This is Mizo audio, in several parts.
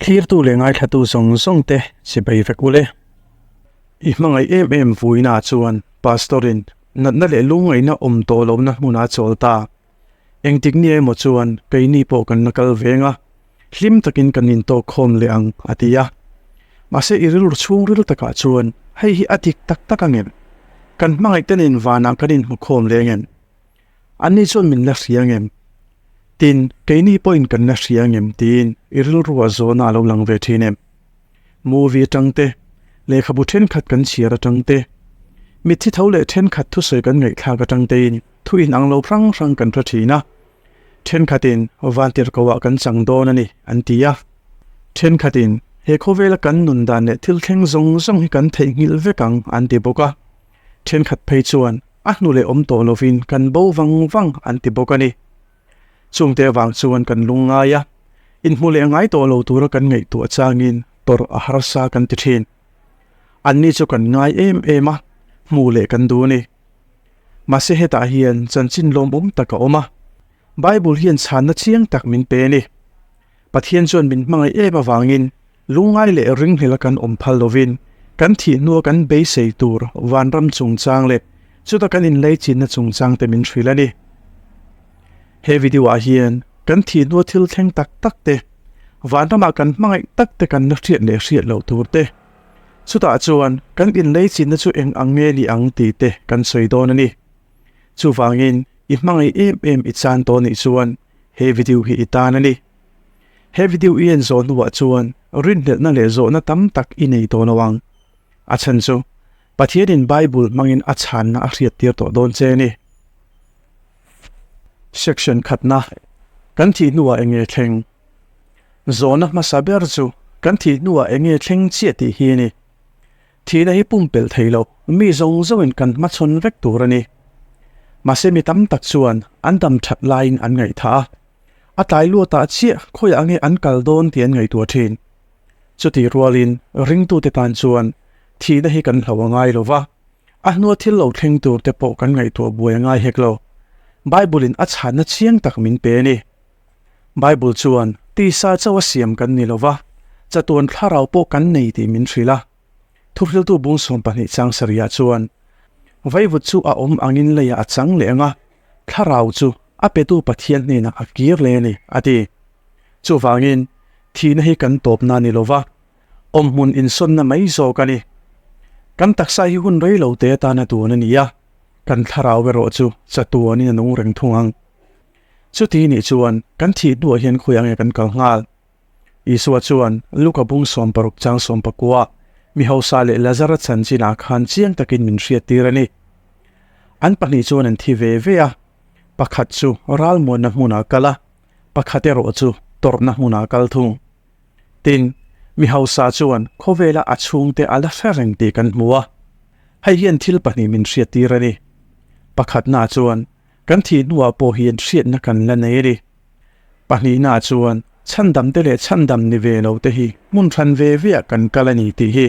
Thlirtu leh ngaithlatu zawng zawng te chibai vek ule. I hmangaih em em vuina chuan Pastor-in natna leh lungngaihna awm tawh lohna hmunah a chawl ta. Engtik ni emaw chuan keini pawh kan la kal veng a, hlim takin kan intawk khawm leh ang, a ti a. Mahse i rilru chhungril takah chuan hei hi a dik tak tak ang em? Kan hmangaih te nen vanah kan inhmu khawm leng em? Anni chuan min la hria ang em? Tin, keini pawhin kan la hria ang em? tiin i rilruah zawhna a lo lang ve thin em? Movie atang te, lehkhabu thenkhat kan chhiar atang te, mitthi tho leh thenkhat thusawi kan ngaihthlak atang tein thu inang lo hrang hrang kan hre thin a. Thenkhatin vantirhkohah kan chang dawn a ni an ti a. Thenkhatin he khawvela kan nun dan leh thil thleng zawng zawng hi kan theihnghilh vek ang an ti bawk a. Thenkhat phei chuan a hnu leh awm tawh lovin kan bo vang vang an ti bawk a ni. Chungte avang chuan kan lung ngai a, inhmu leh ngai tawh lo tura kan ngaihtuah changin tawrh a harsa kan ti thin. Anni chu kan ngai em em a, hmu leh kan duh a ni. Mahse hetah hian chanchin lawmawm tak a awm a, Bible hian chhanna chiang tak min pe a ni. Pathian chuan min hmangaih em avangin lungngai leh ringhlel a kan awm phal lovin kan thih hnua kan beisei tur vanram chungchang leh chuta kan inleichinna chungchang te min hrilh a ni. He video ah hian kan thih hnua thil thleng tak tak te, vanramah kan hmangaih tak te kan la hriat leh hriat loh tur te, chutah chuan kan inleichinna chu eng ang nge ni ang tih te kan sawi dawn a ni. Chuvangin i hmangaih em em i chan tawh nih chuan He video hi i tan a ni. He video i en zawh hnuah chuan rinhlelhna leh zawhna tam tak i nei tawh lo ang. A chhan chu, Pathianin Bible hmangin a chhanna a hriattir tawh dawn che a ni. Section khatna, Kan thih hnuah eng nge thleng? Zawhna hmasa ber chu kan thih hnuah eng nge thleng chiah tih hi a ni. Thihna hi pumpelh thei lo, mi zawng zawngin kan hmachhawn vek tur a ni. Mahse mi tam tak chuan an dam that laiin an ngaihthah a, a tlai luatah chiah khawiah nge an kal dawn tih an ngaihtuah thin. Chutih rualin ringtute tan chuan thihna hi kan hlo a ngai lo va, a hnua thil lo thleng tur te pawh kan ngaihtuah buai a ngai hek lo. Bible-in a chhanna chiang tak min pe a ni. Bible chuan tisa chauha siam kan ni lo va, chatuan thlarau pawh kan nei tih min hrilh a. Thuhriltu bung 12 chang sarihah chuan, Vaivut chu a awm angin leiah a chang leh ang a, thlarau chu a petu Pathian hnenah a kir leh a ni, a ti. Chuvangin, thihna hi kan tawpna a ni lo va, awmhmun insawnna mai zawk a ni. Kan taksa hi hun rei lo te atana tun a ni a, kan thlarau erawh chu chatuanin a nung reng thung ang. Chuti nih chuan kan thih hnuah hian khawiah nge kan kal nghal? Isua chuan Luka bung 60 chang 19 mi hausa leh Lazara chanchinah khan chiang takin min hriattir a ni. An pahnih chuan an thi ve ve a, pakhat chu ralmuanna hmunah kal a, pakhat erawh chu tawrhna hmunah kal thung. Tin, mi hausa chuan khawvela a chhungte a la hre reng tih kan hmu a. Hei hian thil pahnih min hriattir a ni. Pakhatna chuan kan thih hnuah pawh hian hriatna kan la nei a ni. Pahnihna chuan chhandam te leh chhandam ni ve lo te hi hmun hran ve veah kan kal a ni tih hi.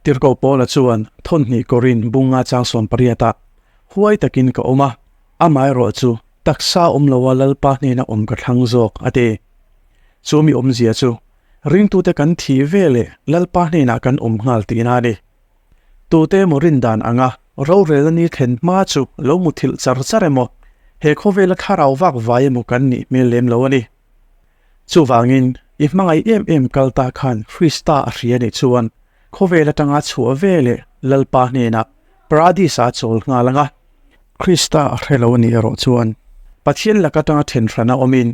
Tirhkoh Paula chuan thawnhnih kawrin bunga chang 18 ah huai takin ka awm a, amaherawh chu taksa awm loa Lalpa hnena awm ka thlang zawk a ti. Chu mi awmzia chu ringtute kan thih ve leh Lalpa hnenah kan awm nghal tihna a ni. Tute emaw rindan anga rorelna ni thlen hma chu lo muthilh char char emaw, he khawvela thlarau vak vai emaw kan nih hmel lem lo a ni. Chuvangin, i hmangaih em em kal ta khan Krista a hria nih chuan khawvel atanga chhuah ve leh Lalpa hnenah Paradis-a chawl nghal ang a. Krista a hre lo a nih erawh chuan Pathian lak atanga then hrana awmin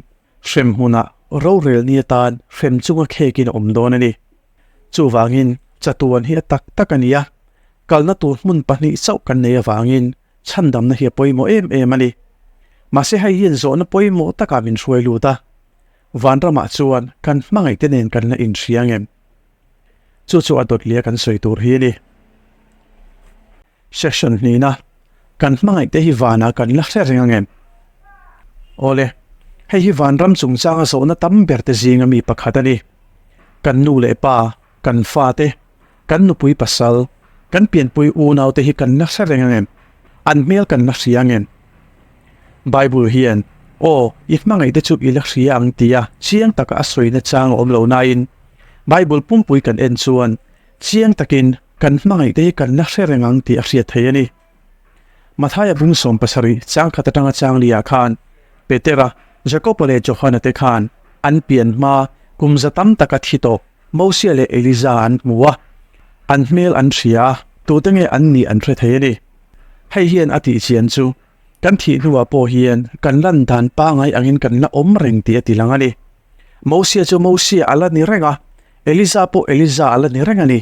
hrem hmunah rorel ni atan hrem chunga khekin a awm dawn a ni. Chuvangin chatuan hi a tak tak a ni a, kalna tur hmun pahnih chauh kan nei avangin chhandamna hi a pawimawh em em a ni. Mahse hei hian zawhna pawimawh takah min hruai lut a, Vanramah chuan kan hmangaihte nen kan la inhria ngem? Chu chu a dawt leh a kan sawi tur hi a ni. Section hnihna, Kan hmangaihte hi vanah kan la hre reng angem? Awle, hei hi vanram chungchanga zawhna tam ber te zinga mi pakhat a ni. Kan nu leh pa, kan fate, kan nupui pasal, kan pianpui unaute hi kan la hre reng angem? An hmel kan la hria angem? Bible hian, Aw, i hmangaihte chu i la hria ang tia chiang taka a sawina chang a awm lo nain, Bible pumpui kan en chuan chiang takin kan hmangaihte hi kan la hre reng ang tih a hriat thei a ni. Mathaia bung 70 chang khat atanga chang liah khan Petera, Jakoba leh Johana te khan an pian hma kum za tam taka thi tawh Mosia leh Eliza an hmu a, an hmel an hria a, tute nge an nih an hre thei a ni. Hei hian a tih chian chu kan thih hnuah pawh hian kan lan dan pangai angin kan la awm reng tih a ti lang a ni. Mosia chu Mosia a la ni reng a, Eliza pawh Eliza a la ni reng a ni.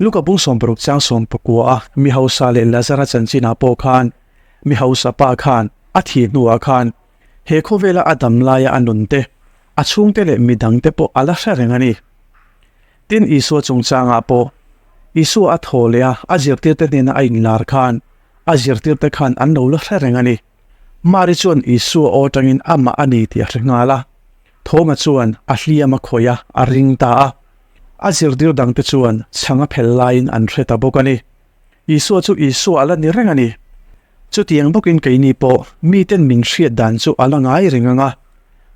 Luka bung 60 chang 19 a mi hausa leh Lazara chanchinah pawh khan mi hausa pa khan a thih hnuah khan he khawvela a dam laia a nun te, a chhungte leh midangte pawh a la hre reng a ni. Tin, Isua chungchangah pawh, Isua a thaw leh a, a zirtirte hnena a inlar khan, a zirtirte khan an lo la hre reng a ni. Mari chuan Isua aw atangin amah a ni tih a hre nghal a. Thawma chuan a hliam a khawih a, a ring ta a. A zirtir dangte chuan chhang a phel laiin an hre ta bawk a ni. Isua chu Isua a la ni reng a ni. Chutiang bawkin keini pawh miten min hriat dan chu a la ngai reng ang a,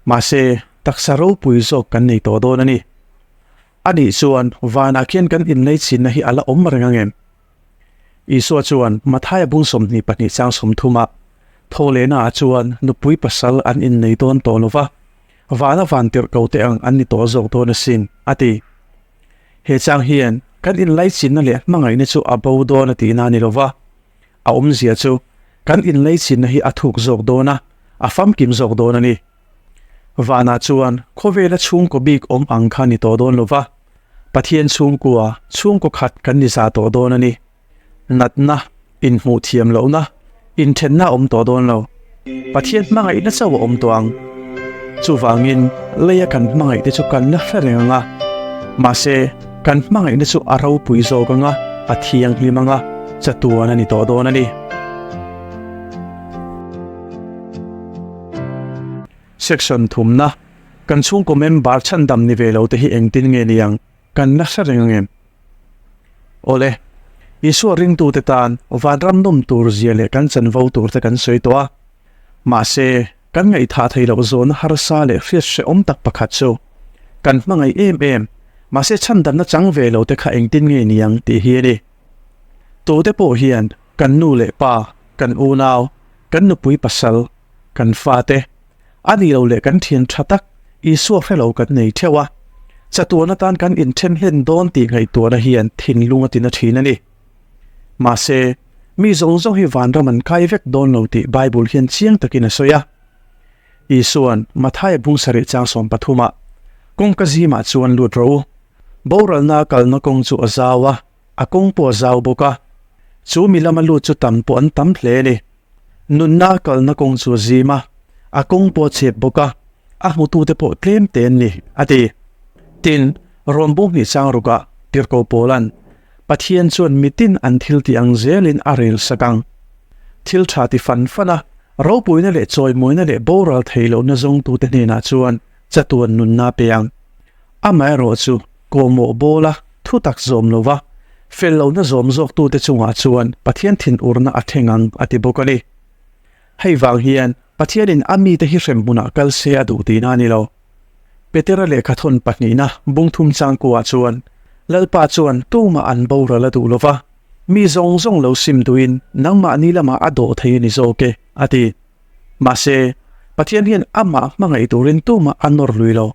mahse taksa ropui zawk kan nei tawh dawn a ni. A nih chuan vanah khian kan inleichhinna hi a la awm reng ang em? Isua chuan Mathaia bung 22 chang 30 ah Thawhlehnaah chuan nupui pasal an innei dawn tawh lo va, vana vantirh ko te ang an ni tawh zawk dawn asin, a ti. He chang hian kan inleichhinna leh hmangaihna chu a bo dawn a tihna a ni lo va. A awmzia chu kan inleichhinna hi a thuk zawk dawn a, a famkim zawk dawn a ni. Vanah chuan khawvela chhungkaw bik awm ang kha ni tawh dawn lo va, Pathian chhungkua, chhungkaw khat kan ni za tawh dawn a ni. Natna, inhmuh thiam lohna, inthenna a awm tawh dawn lo. Pathian hmangaihna chauh a awm tawh ang. Chuvangin leia kan hmangaihte chu kan la hre reng ang a, mahse kan hmangaihna chu a ropui zawk ang a, a thianghlim ang a, chatuan a ni tawh dawn a ni. Section thumna, Kan chhungkaw member chhandam ni ve lo te hi engtin nge ni ang? Kan la hre reng ang em? Awle, Isua ringtute tan vanram nawm tur zia leh kan chanvo tur te kan sawi tawh a. Mahse, kan ngaihthah thei loh zawhna harsa leh hriat hrehawm tak pakhat chu kan hmangaih em em, mahse chhandamna chang ve lo te kha engtin nge ni ang tih hi a ni. Tute pawh hian kan nu leh pa, kan unau, kan nupui pasal, kan fate, a ni lo leh kan thian tha tak Isua hre lo kan nei theuh a, chatuan atan kan inthen hlen dawn tih ngaihtuahna hian thinlung a tina thin a ni. Mahse, mi zawng zawng hi vanram an kai vek dawn lo tih Bible hian chiang takin a sawi a. Isua'n Mathaia bung sarih chang 13 ah, Kawngka zimah chuan lut rawh u. Boralna kalna kawng chu a zau a, a kawng pawh a zau bawk a. Chu mi lama lut chu tam pawh an tam hle a ni. Nunna kalna kawng chu a zim a, a kawng pawh a chep bawk a, a hmutute pawh tlem te an ni, a ti. Tin, rawn bung hnih chang rukah Tirhkoh Paula'n, Pathian chuan mitin an thil tih ang zelin a rel sak ang. Thil tha ti fan fan a, ropuina leh chawimawina leh boral thei lohna zawngtute hnenah chuan chatuan nunna a pe ang. Amaherawhchu, kawhmawh bawla thu tak zawm lova, fel lohna zawm zawktute chungah chuan Pathian thinurna a thleng ang, a ti bawk a ni. Hei vang hian Pathianin a mite hi hrem hmunah kal se a duh tihna a ni lo. Petera lehkhathawn pahnihna bung thum changkuah chuan Lalpa chuan tumah an boral a duh lo va, mi zawng zawng lo sim duhin nangmahni lamah a dawh thei a ni zawk e, a ti. Mahse, Pathian hian amah hmangaih turin tumah a nawr lui lo.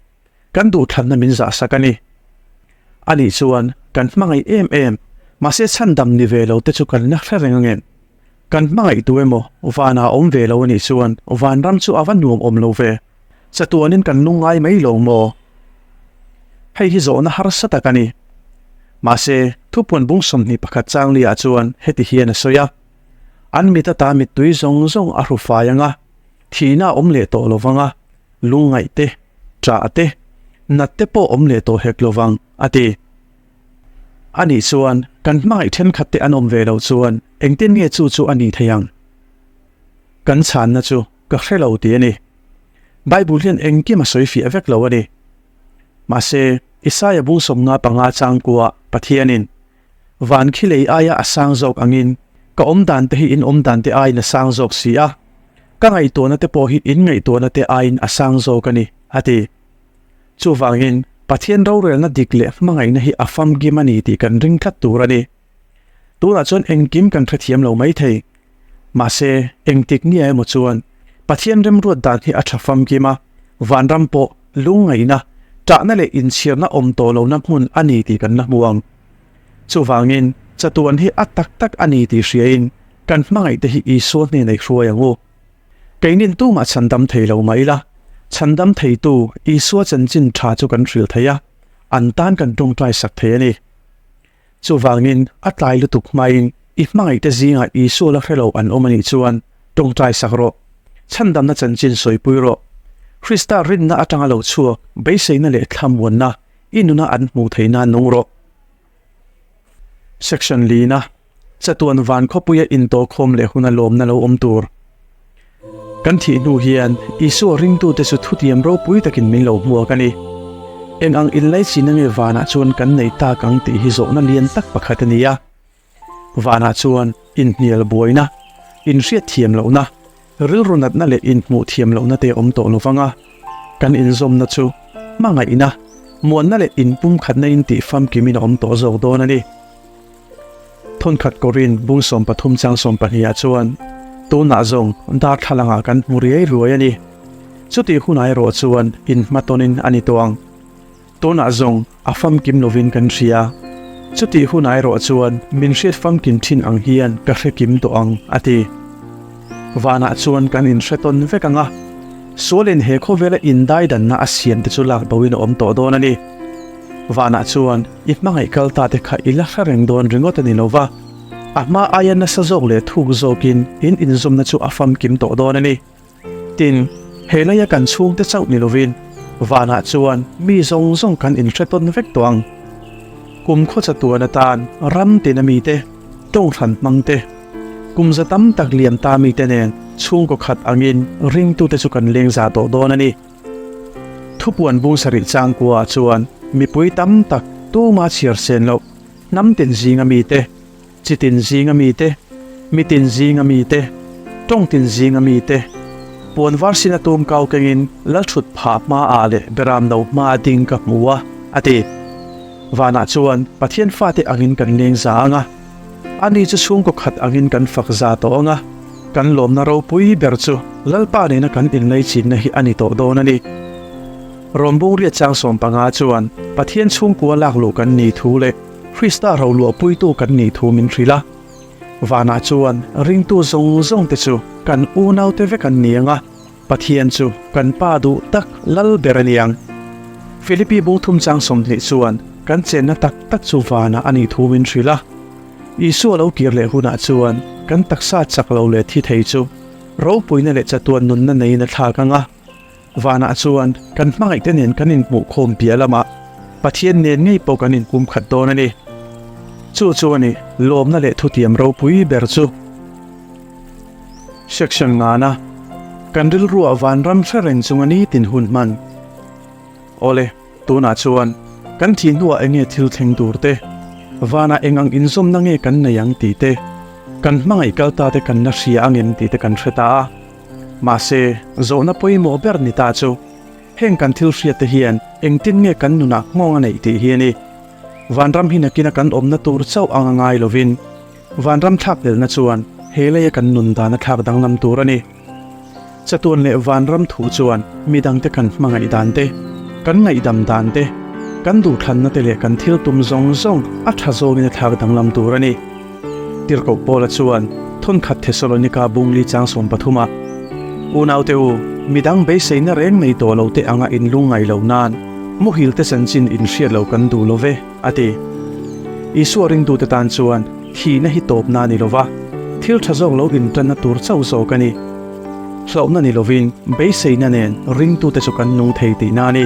Kan duhthlanna min zahsak a ni. Anih chuan kan hmangaih em em, mahse chhandam ni ve lo te chu kan la hre reng ang em? Kan hmangaih tu emaw vanah a awm ve lo a nih chuan vanram chu a va nuam awm lo ve. Chatuanin kan lungngai mai lo maw? Hei hi zawhna harsa tak a ni. Mahse, thupuan bung 21 changli-ah chuan heti hian a sawi a, An mit ata mittui zawng zawng a hru fai ang a, thihna a awm leh tawh lo vang a, lungngaih te, ṭah te, nat te pawh awm leh tawh hek lo vang, a ti. A nih chuan, kan hmangaih ṭhenkhat te an awm ve loh chuan engtin nge chu chu a nih thei ang? Kan chhanna chu ka hre lo tih a ni. Bible hian engkim a sawi fiah vek lo a ni. Mahse, Isaia bung 55 changkua Pathianin van khi lei aia a sang zawk angin ka awm dan te hi in awm dan te aiin a sang zawk si a, ka ngaihtuahna te pawh hi in ngaihtuahna te aiin a sang zawk a ni, a ti. Chuvangin, Pathian rorelna dik leh hmangaihna hi a famkim a ni tih kan ring tlat tur a ni. Tunah chuan engkim kan hrethiam lo mai thei. Mahse, engtik nia emaw chuan Pathian remruat dan hi a tha famkim a, vanram pawh lungngaihna, ṭahna leh inchhirna awm tawh lohna hmun a ni tih kan la hmu ang. Chuvangin, chatuan hi a tak tak a ni tih hriain kan hmangaihte hi Isua hnenah i hruai ang u. Keinin tumah chhandam thei lo mah ila, chhandam theitu Isua chanchin tha chu kan hrilh thei a, an tan kan tawngtai sak thei a ni. Chuvangin, a tlai lutuk hmain i hmangaihte zingah Isua la hre lo an awm a nih chuan tawngtai sak rawh. Chhandamna chanchin sawipui rawh. Krista rinna atanga lo chhuak beiseina leh thlamuanna i nuna an hmuh theih nan nung rawh. Section Lina, Chatuan van khawpuia intawhkhawm leh huna lawmna lo awm tur. Kan thih hnu hian Isua ringtute chu thutiam ropui takin min lo hmuak a ni. Eng ang inlaichinna nge vanah chuan kan nei tak ang tih hi zawhna lian tak pakhat a ni a. Vanah chuan inhnial buaina, inhriat thiam lohna, rilru natna leh inhmuh thiam lohna te awm tawh lovang a. Kan inzawmna chu hmangaihna, muanna leh inpumkhatna in tih famkimin a awm tawh zawk dawn a ni. Thawnkhat Korin bung 13 chang 12 ah chuan, Tunah zawng darthlalangah kan hmu riai ruai a ni. Chutih hunah erawh chuan inhmatawnin a ni tawh ang. Tunah zawng a famkim lovin kan hria. Chutih hunah erawh chuan min hriat famkim thin ang hian ka hre kim tawh ang, a ti. Vanah chuan kan inhre tawn vek ang a, sualin he khawvela indaidanna a siamte chu lak boin a awm tawh dawn a ni. Vanah chuan i hmangaih kal ta te kha i la hre reng dawn ringawt a ni lo va, a hma aia nasa zawk leh thuk zawkin in inzawmna chu a famkim tawh dawn a ni. Tin, he laia kan chhungte chauh ni lovin vanah chuan mi zawng zawng kan inhre tawn vek tawh ang. Kum khawcha tuan atan ram tina mite, tawng hran hmang te, kum za tam tak liam ta mite nen chhungkaw khat angin ringtute chu kan leng za tawh dawn a ni. Thupuan bung sarih changkua chuan mipui tam tak tuma chhiar sen loh, hnam tin zinga mite, chi tin zinga mite, mi tin zinga mite, tawng tin zinga mite, puan var sina tum kau kengin lalthut phah hmaah leh beram no hmaa ding ka hmu a, a ti. Vanah chuan Pathian fate angin kan leng za ang a, ani chu chhungkaw khat angin kan fak za tawh ang a. Kan lawmna ropui ber chu Lalpa nena kan inlaichinna hi a ni tawh dawn a ni. Rawnbung riat chang 15 chuan Pathian chhungkua lak luh kan nih thu leh Krista roluahpuitu kan nih thu min hrilh a. Vanah chuan ringtu zawng zawngte chu kan unaute vek an ni ang a, Pathian chu kan Pa duh tak lal ber a ni ang. Philippi bung thum chang 20 chuan kan chenna tak tak chu vanah a nih thu min hrilh a. Isua lo kir leh hunah chuan kan taksa chak lo leh thi thei chu ropuina leh chatuan nunna neiin a thlak ang a. Vanah chuan kan hmangaihte nen kan inhmuh khawm piah lamah Pathian nen ngei pawh kan inpum khat dawn a ni. Chu chu a ni lawmna leh thutiam ropui ber chu. Section ngana kan rilruah vanram hre reng chunga nitin hun hman. Awle, tunah chuan kan thih hnuah enge thil thleng tur te, vanah eng ang inzawmna nge kan nei ang tih te, kan hmangaih kal ta te kan la hria ang em tih te kan hre ta a. Mahse, zawhna pawimawh ber ni ta chu, heng kan thil hriat te hian engtin nge kan nunah nghawng a neih tih hi a ni. Vanram hi nakina kan awmna tur chauh ang a ngai lovin, vanram thlak delhna chuan he leia kan nun dan a thlak danglam tur a ni. Chatuan leh vanram thu chuan midangte kan hmangaih dan te, kan ngaihdam dan te, kan duhthlanna te leh kan thil tum zawng zawng a tha zawngin a thlak danglam tur a ni. Tirhkoh Paula chuan Thawnkhat Thesalonika bung li chang 13 ah, Unaute u, midang beiseina reng nei tawh lo te anga in lungngai lo nan, muhil te chanchin in hriat lo kan duh lo ve, a ti. Isua ringtute tan chuan thihna hi tawpna a ni lo va, thil tha zawk lo intanna tur chauh zawk a ni. Hlauhna ni lovin beiseina nen ringtute chu kan nung thei tihna a ni.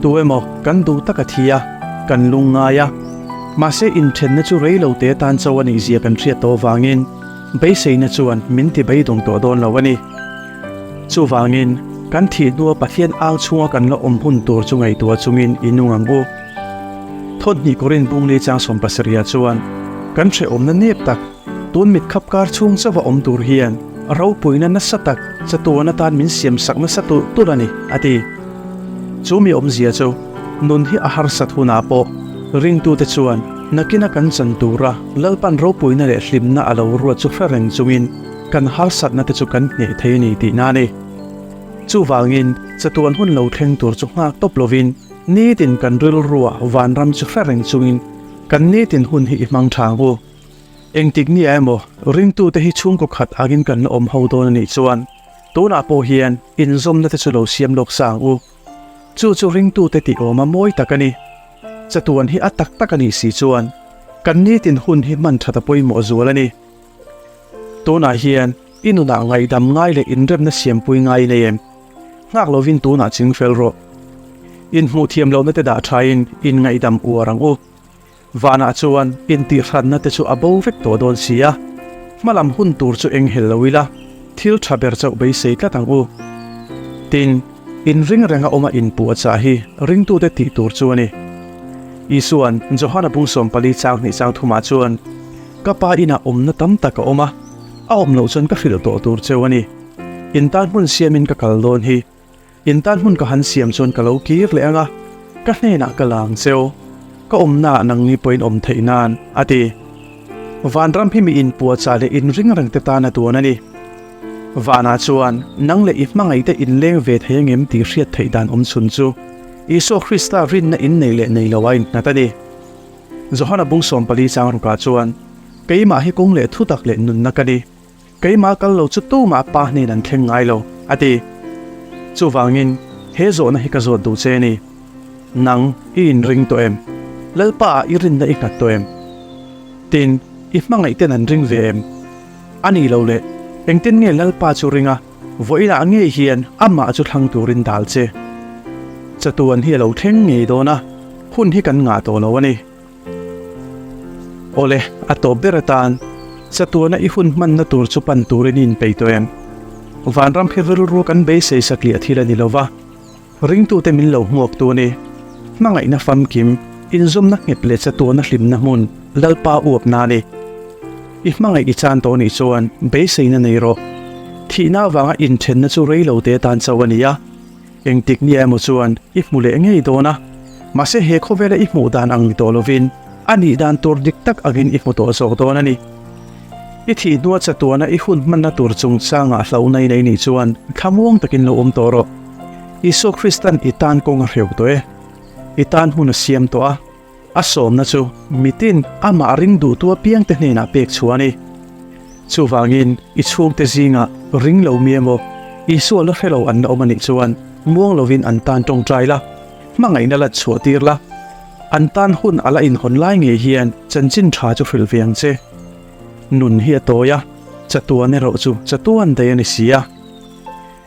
Tu emaw kan duh tak a thi a, kan lungngai a. Mahse inthenna chu rei lo te tan chauh a nih zia kan hriat tawh vangin beiseina chuan min ti beidawng tawh dawn lo a ni. Chuvangin kan thih hnua Pathian ang chhunga kan la awm hun tur chu ngaihtuah chungin i nung ang u. Thawthnih Korin bungli chang 70 chuan kan hrehawmna nep tak Tun mitkhap kar chhung chauha awm tur hian ropuina nasa tak chatuan atan min siam sak nasa tulh tulh a ni, a ti. Chu mi awmzia chu nun hi a harsat hunah pawh ringtute chuan nakina kan chan tura Lalpan ropuina leh hlimna a lo ruat chu hre reng chungin kan harsatna te chu kan hneh thei a ni tihna a ni. Chuvangin chatuan hun lo thleng tur chu nghak tawp lovin nitin kan rilrua vanram chu hre reng chungin kan nitin hun hi i hmang tha ang u. Engtik nia emaw, ringtute hi chhungkaw khat angin kan la awm ho dawn a nih chuan tunah pawh hian inzawmna te chu lo siam lawk sa ang u. Chu chu ringtute tih awma mawi tak a ni. Chatuan hi a tak tak a nih si chuan kan nitin hun hi hman that a pawimawh zual a ni. Tunah hian i nunah ngaihdam ngai leh inremna siampui ngai i nei em? Nghak lovin tunah chingfel rawh. Inhmuh thiam lohna te dah thain inngaihdam uar ang u. Vanah chuan intihhranna te chu a bo vek tawh dawn si a, hmalam hun tur chu eng hel lo ila, thil tha ber chauh beisei tlat ang u. Tin, inring renga awma inpuh a chah hi ringtute tih tur chu a ni. Isua'n Johana bung 14 chang hnih chang thumah chuan, Ka Pa inah awmna tam tak a awm a, a awm loh chuan ka hrilh tawh tur cheu a ni. In tan hmun siamin ka kal dawn hi. In tan hmun ka han siam chuan ka lo kir leh ang a, ka hnenah ka la ang cheu. Ka awmnaah nangni pawhin awm theih nan, a ti. Vanram hi mi inpuahchah leh inring reng te tan a duan a ni. Vanah chuan nang leh i hmangaihte inleng ve thei angem tih hriat theih dan awm chhun chu Isua Krista rinna innei leh nei loa innghat a ni. Johana bung 14 chang rukah chuan, Keimah hi kawng leh thutak leh nunna ka ni. Keimah kal lo chu tumah pa hnen an thleng ngai lo, a ti. Chuvangin, he zawhna hi ka zawt duh che a ni. Nang, i inring tawh em? Lalpa ah i rinna i nghat tawh em? Tin, i hmangaih ten an ring ve em? A ni lo le, engtin nge Lalpa chu ring a, vawiinah ngei hian amah chu thlang turin dal che? Chatuan hi a lo thleng ngei dawn a, hun hi kan ngah tawh lo a ni. Awle, a tawp ber atan chatuana i hun hmanna tur chu pan turin i inpeih tawh em? Vanram hi rilru kan beisei satliah thil a ni lo va, ringtute min lo hmuak tu a ni. Hmangaihna famkim, inzawmna nghet leh chatuana hlimna hmun Lalpa uapna a ni. I hmangaih i chan tawh nih chuan beiseina nei rawh. Thihna avanga inthenna chu rei lo te atan chauh a ni a. Engtik nia emaw chuan i hmu leh ngei dawn a, mahse he khawvela i hmuh dan ang ni tawh lovin a nih dan tur dik tak angin i hmu tawh zawk dawn a ni. I thih hnua chatuana i hun hmanna tur chungchangah hlauhna i nei nih chuan thlamuang takin lo awm tawh rawh. Isua Kristan i tan kawng a hreuh tawh e. I tan hmun a siam tawh a. A sawmna chu mitin amah ring duhtu apiangte hnenah pek chhuah a ni. Chuvangin, i chhungte zingah ring lo mi emaw, Isua la hre lo an la awm a nih chuan muang lovin an tan tawngtai la, hmangaihna la chhuah tir la. An tan hun a la inhawn lai ngei hian chanchin tha chu hrilh ve ang che. Nun hi a tawi a, chatuan erawh chu chatuan daih a ni si a.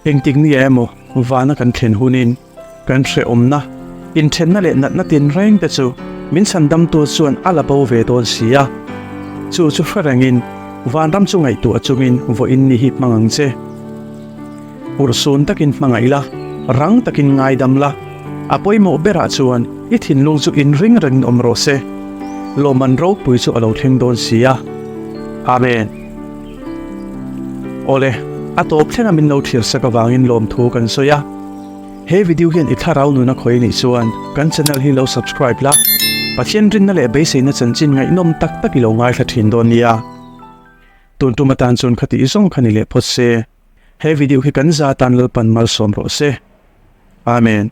Engtik nia emaw vana kan thlen hunin, Kan hrehawmna, inthenna leh natna tinreng te chu min chhandamtu chuan a la bo ve dawn si a. Chu chu hre rengin vanram chu ngaihtuah chungin vawiin ni hi hmang ang che. Urhsun takin hmangaih la, rang takin ngaidam la, a pawimawh berah chuan i thinlung chu inring rengin awm rawh se. Lawmman ropui chu a lo thleng dawn si a. Amen. Awle, a tawp thlenga min lo thlir sak avangin lawmthu kan sawi a. He video hian i thlarau nuna khawi anih chuan kan channel hi lo subscribe la, Pathian rinna leh beiseina chanchin ngaihnawm tak tak i lo ngaithla thin dawn nia. Tun tum atan chuan khati zawng kha ni leh phawt se. He video hi kan za tan Lalpan malsawm rawh se. Amen.